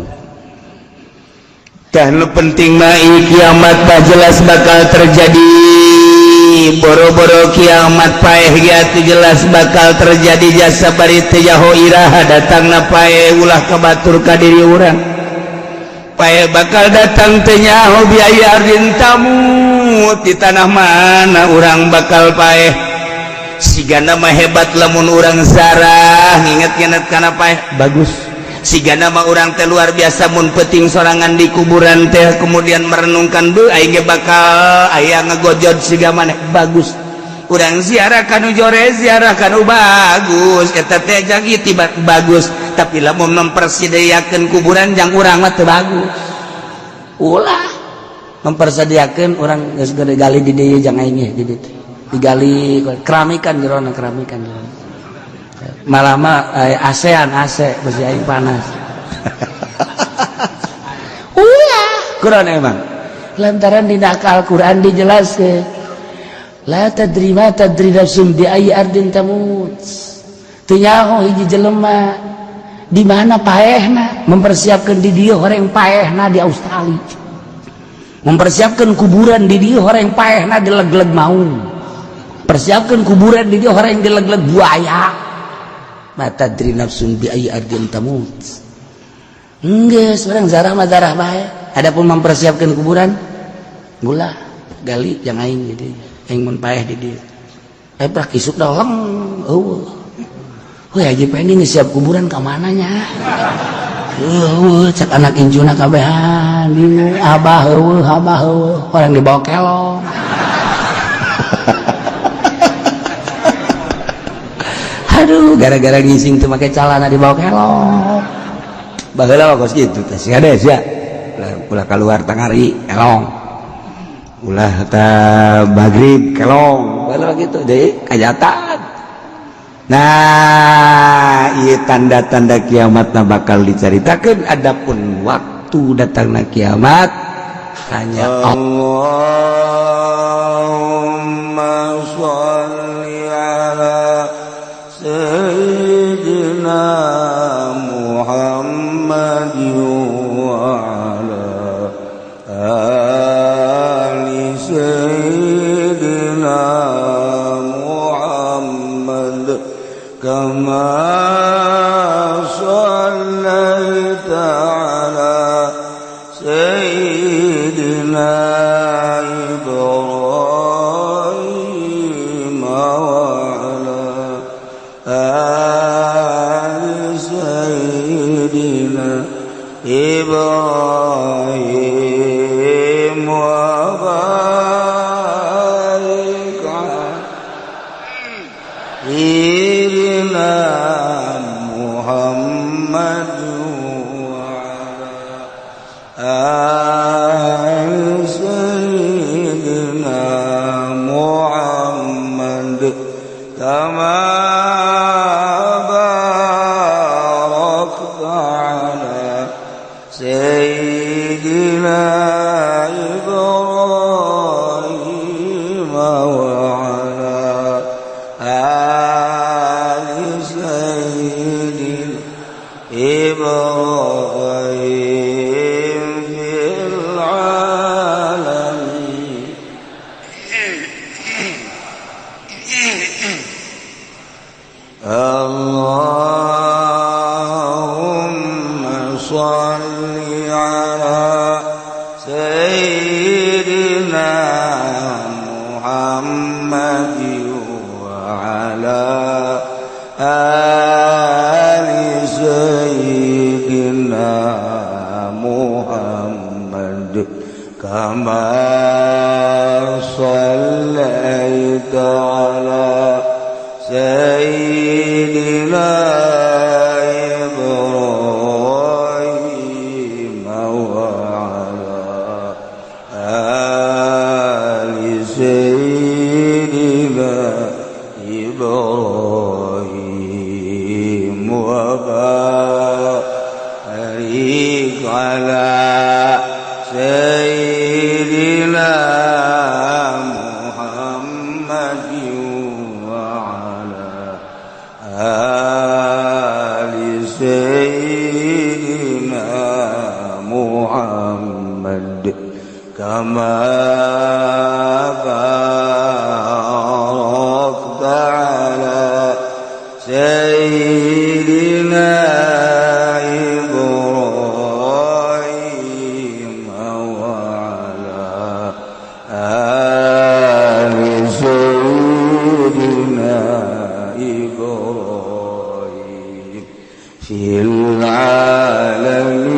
Tah, nu penting mah kiamat mah jelas bakal terjadi. Boro-boro kiamat, paeh ge jelas bakal terjadi. Jasa bari teu nyaho iraha datangna paeh, ulah kabatur ka diri urang. Paeh bakal datang, teu nyaho bi ayyi ardin tamut, di tanah mana urang bakal paeh. Sigana mah hebat lamun urang zarah nginget-nginget kana paeh, bagus. Sigana mah urang teh luar biasa mun penting sorangan di kuburan teh, kemudian merenungkan, "Beuh, aing ge bakal aya ngegojod siga maneh," bagus. Urang ziarah kanu jore, ziarah kanu bagus, eta teh jang tiba bagus. Tapi lamun mempersediakeun kuburan jang urang mah teu bagus. Ulah mempersediakeun, urang geus gede gali di dieu jang aing di dieu digali keramikan jerona, keramikan jerona. Malah mah ASEAN AC besi aing panas. Ulah Quran emang lantaran di Al-Quran dijelaskan, la tadri ma tadri nafsum bi ayyi ardin tamut. Teu nyaho hiji jelema di mana paehna. Mempersiapkan di dieu, horeng paehna di Australia. Mempersiapkan kuburan di dieu, horeng paehna di leg-leg maung. Persiapkan kuburan di dieu, horeng di leg-leg buaya. Ma tadri nafsun bi ayyi ardin tamut. Geus urang zarah mah zarah bae. Adapun mempersiapkan kuburan, ulah gali jang aing di dieu. Aing mun paeh di dieu, eh, prak isuk dah leng eueuh. Woi, Haji Pendi geus siap kuburan ka mana nya? Eueuh, cek anak incuna kabehan, bingung, abah eueuh, abah eueuh, orang dibawa kelong. Aduh, gara-gara ngising teu make calana dibawa kelong. Baheula mah kos kitu teh sia deh sia. Ulah keluar tangari kelong. Ulah ta magrib kelong. Baheula gitu deui kajatan. Nah, ieu tanda-tanda kiamat bakal dicaritakeun. Adapun waktu datangna kiamat hanya Allahumma sholli ala sayyidina Muhammad wa ala ali sayyidina Muhammad كما صليت على سيدنا إبراهيم وعلى آل سيدنا إبراهيم وبارك على سيدنا محمد وعلى آل سيدنا محمد كما باركت على سيدنا إبراهيم وعلى آل سيدنا إبراهيم في العالمين. اللهم صل على سيدنا محمد وعلى آل سيدنا محمد كما صليت على سيدنا إبراهيم وعلى آل سيدنا إبراهيم وبارك على سيدنا محمد وعلى آل سيدنا محمد كما باركت على سيدنا إبراهيم وعلى آل سيدنا إبراهيم في العالمين.